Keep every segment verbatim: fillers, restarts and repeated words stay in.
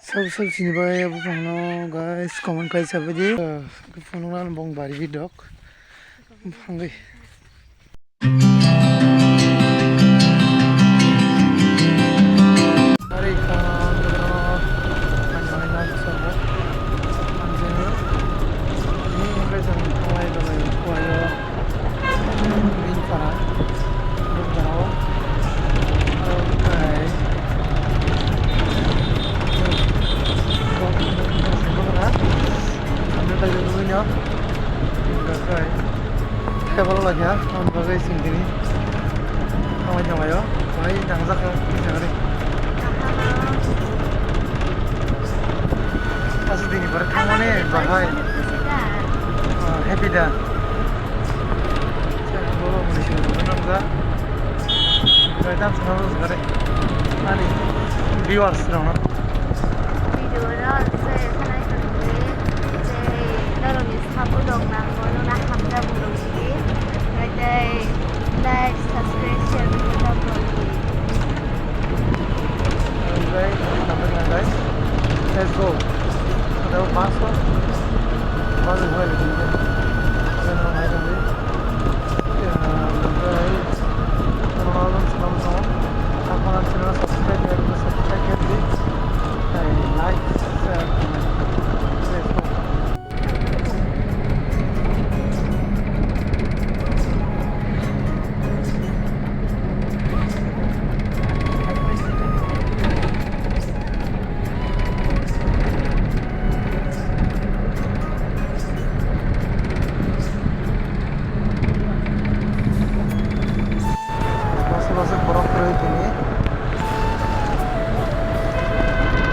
Sab sab sini bai buphang no guys, comment kai sabai di. Buphang no bong bari dok. Buphang gai. Ari kha, ano, ano, ano, ano, ano, ano, ano, ano, ano, ano, Bini para, bini para o. Oke. Sambil tayo dulu nyo. Oke. Table lagi ya, on bagay sing dini. Tawai tawai o, bahai dangjak ya, ini jagari. Asli dini bar tangmani bahai. Ah, happy da. Viewers rok no. Video no se sanai tongwi, tei norokni sabo dong nango, nuna hamya bwrwi si, tei like, subscribe, share, bwrwi. Let's go. Ada masuk. Baru mulai bikin. Ada nama aja nih. Ya, mulai. Kalau malam semalam sama. Apa kan channel subscribe ya, subscribe ya, please. Hai, like, share, comment. Let's go. Bwswk bwswk borok kwrwi tini.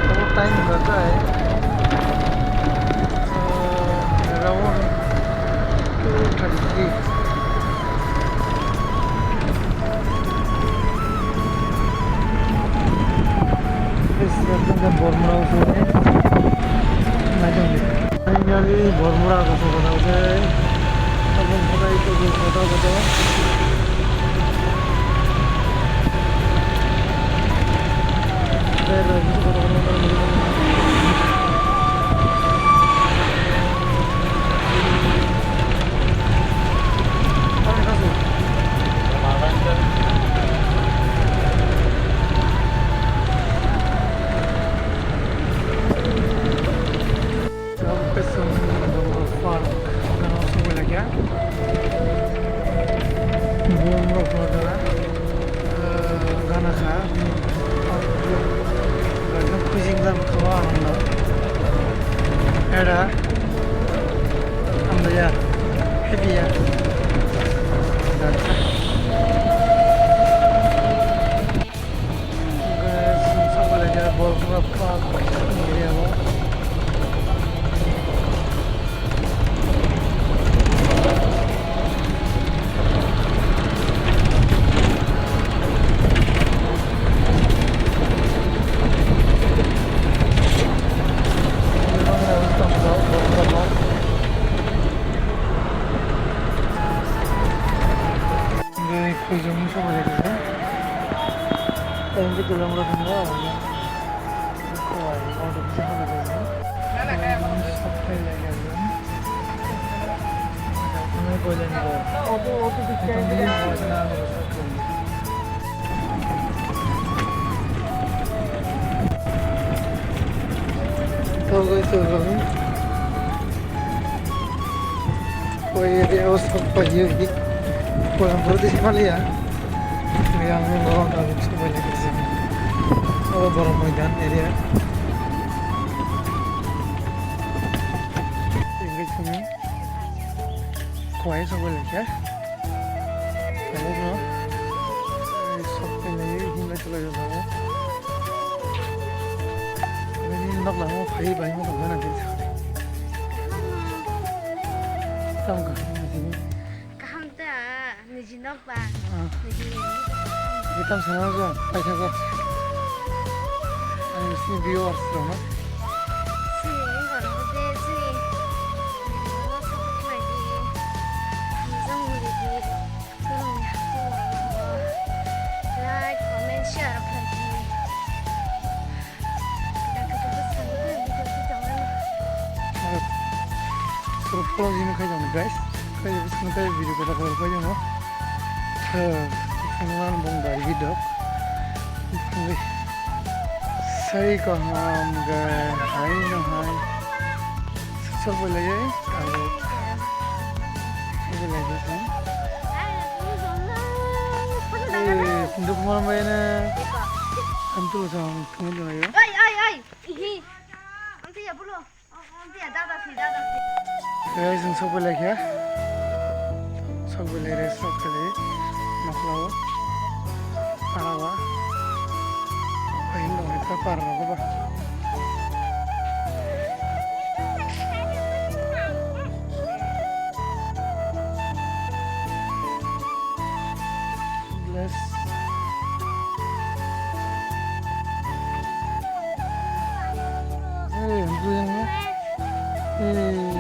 Abo time hwnkha khe, uh, around two thirty-three. Bormura o songwi naitong di. Finally, Bormura o songwi naitong di. Tabuk khatai tabuk khatai tabuk. Park gana sogwi laikha. Bumrok no gana, ah, gana kha. Ekdom khujingjak kha o ang no. Era hamya, happy ya. Guys, chwng sokphailai kha Bormura Park area o. Guys, khujung sokphailai kha. Tei hwnkhe dwlangno tongo. Oi, area o sok pai di. Kolam pura di maliya. Yang mau bawa kalau sok pai lagi sini. Oh, Borok Moidan area. English sini. Kuai sok pai lagi ya. Tabuk no sok pai lai hinba chwlai rok tabuk. Bini nok lango phai bai mo tong na din sa. Tong ka na din. Kaham ta niji nok ba. Ah. Niji. Kitam sana jo pai thago. Ang sini viewers rok no. Sini wngkha no je sini. Video no support khlai di. Mujang muli di. Like, comment, share khlai di. Ang khe tongkha sana. Follow jini khai jang guys. Khai jang sini khai video kata kata khai jang. Phungan bong bari bidok. Sai kaham ga hai no hai. Sok bolai jai. Sok bolai jai. Eh, tunduk mama ini. Antu sang tunggu ayo. Ai, ai, ai. Ihi. Antu ya bulo. Guys, chwng sok belai khe. Sok belai re, sok belai. Nokla o. Para ba. Pahin dong, ekta para rogo ba. Bless. Hey, I'm doing it. Hey. Hey.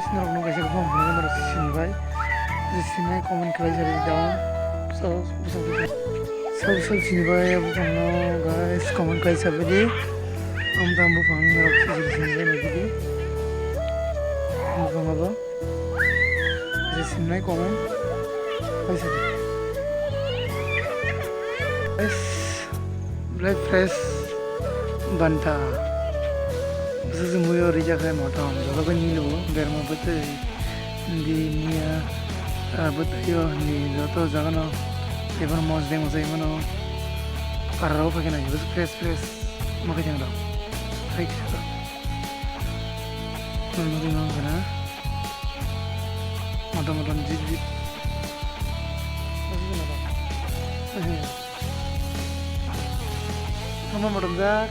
Sini rok nung kaisa bufang phunuknai norok sini bai. Je sinai comment khlai sa ridi down. So, bwswk bwswk. Sab sab sini bai bufang no guys comment khlai sa ridi. Am tam bufang norok sini sini bai nai ridi. Bufang abo. Je sinai comment khlai sa ridi. Guys, belai fresh banta. Bwswk se muiyo rijak hai motom. Joto bai nilo berma bwtwi. Hindi niya, ah, bwtwi o hindi joto jaga no. Ebo mosdeng mosai mano. Para rok phai khe nai, bwswk fresh fresh. Ma khe jang rok. Hai kisa rok. Nang nang nang kana. Motom motom jip jip. Motom motom jak.